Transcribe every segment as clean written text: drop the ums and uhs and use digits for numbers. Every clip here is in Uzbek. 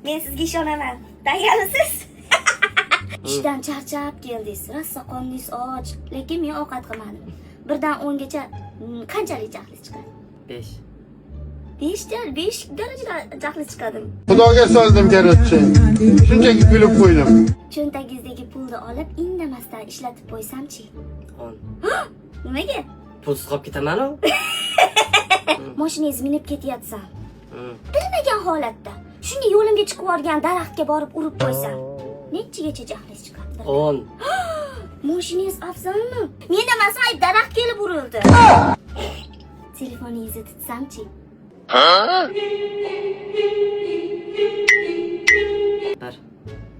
Men sizga ishonaman. Tayyormisiz? Ishdan charchab keldingiz, rosa qorningiz och, lekin men ovqat qilmadim. Birdan 10 gacha qanchalik jahlingiz chiqadi? 5. 5 darajada jahli chiqadimi? Xudoga soldim, короче. Shunchaki kulib qo'ydim. Cho'ntagingizdagi pulni olib, indamasdan ishlatib qo'ysamchi? 10. Nimaga? Pulsiz qolib ketamanu. Moshinangiz minib ketyapsam, bilmagan holatda shunday yo'limga chiqib yuborgan daraxtga borib urib qo'ysam, nechigacha jahlingiz chiqadi? 10. Moshinangiz afzalmi? Menda emas ayb, daraxt kelib urildi. Telefoningizni tutsamchi? 1.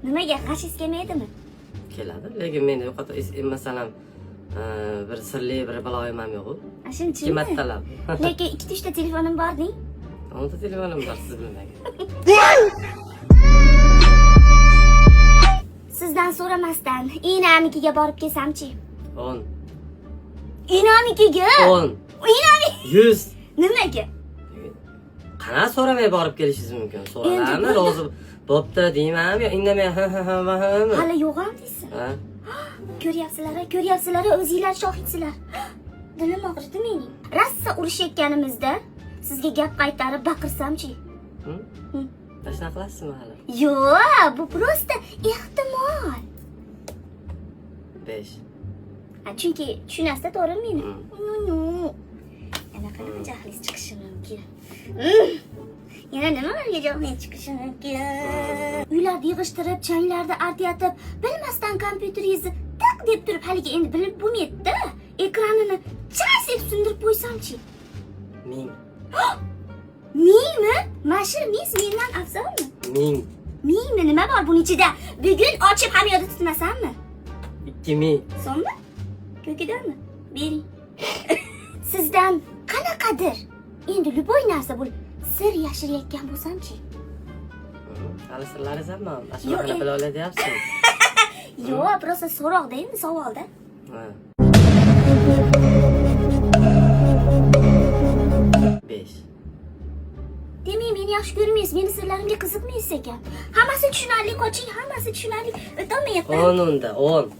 Nimaga, g'ashingiz kelmaydimi? Keladi, lekin menda yo'qot, masalan, bir sirli bir baloyim ham yo'q. Shunchimi? Ikki martalab. Lekin ikkita, uchta telefonim bor deng. 10 ta telefonim bor, siz bilmagan. Sizdan so'ramasdan enamnikiga borib kelsamchi? 10. Enamnikiga? 10. Enami 100. Nimaga? Qanaqa so'ramay borib kelishingiz mumkin? Endi So'ralarmi? bo'ldi. Rozi bo'pti deymanmi yo indamay ha ha ha va hami? Hali yo'q ham deysiz. Ha? Ko'ryapsizlar, ko'ryapsizlar, o'zinglar shohidsizlar. Dilim og'ridi mening. Rosa urushayotganimizda sizga gap qaytarib baqirsamchi? Hı? Hı. Shunaqa qilasizmi hali? Yo'q, bu просто ehtimol. 5. Ha, chunki tushunasizda, to'g'rimi meni? Mm. Nu nu. Yana qanaqa jahlingiz chiqishi mumkin? Yana nimalarga jahlingiz chiqishi mumkin? Uylarni yig'ishtirib, changlarni artayotib, bilmasdan kompyuteringizni tiq deb turib, haligi endi bilib bo'lmaydi-da, ekranini chas etib sindirib qo'ysamchi? 1000. 1000mi? Mana shu ming mendan afzalmi? 1000. 1000mi? Nima bor buning ichida? Bugun ochib hamyoda tutmasammi? 2000. So'mmi? Ko'kidanmi? Bering. Sizdan qanaqadir endi любой narsa bu sir yashirayotgan bo'lsamchi? Hali sirlaringiz ham bor. Yo'q, Shunaqa bila oladi deyapsiz. Yo'q, просто so'roqda endi, savolda. Ha. 5. Demak, meni yaxshi ko'rmaysiz, meni sirlarimga qiziqmaysiz ekan. Hammasi tushunarli, qoching, hammasi tushunarli. O'tolmayapman. 10 unda, 10.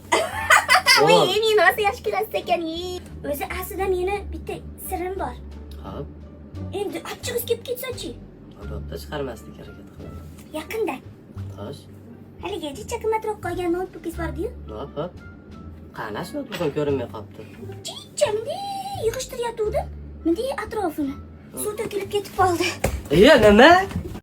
Voy, 10. meni rosa yaxshi ko'rasiz ekan. O'zi aslida meni bitta sirim bor. Hop. Endi achchig'ingiz kelib ketsa-chi? Bo'pti, chiqarmaslik harakat qilaman. Yaqinda Xo'sh. haligi jicha qimmatroq qolgan noutbukingiz bor-ku. Hop, hop. Qani shu noutbukim ko'rinmay qolibdi. Jicha bunday yig'ishtirayotgandim. Bunday atrofini. Suv to'kilib ketib qoldi. Iya, nima?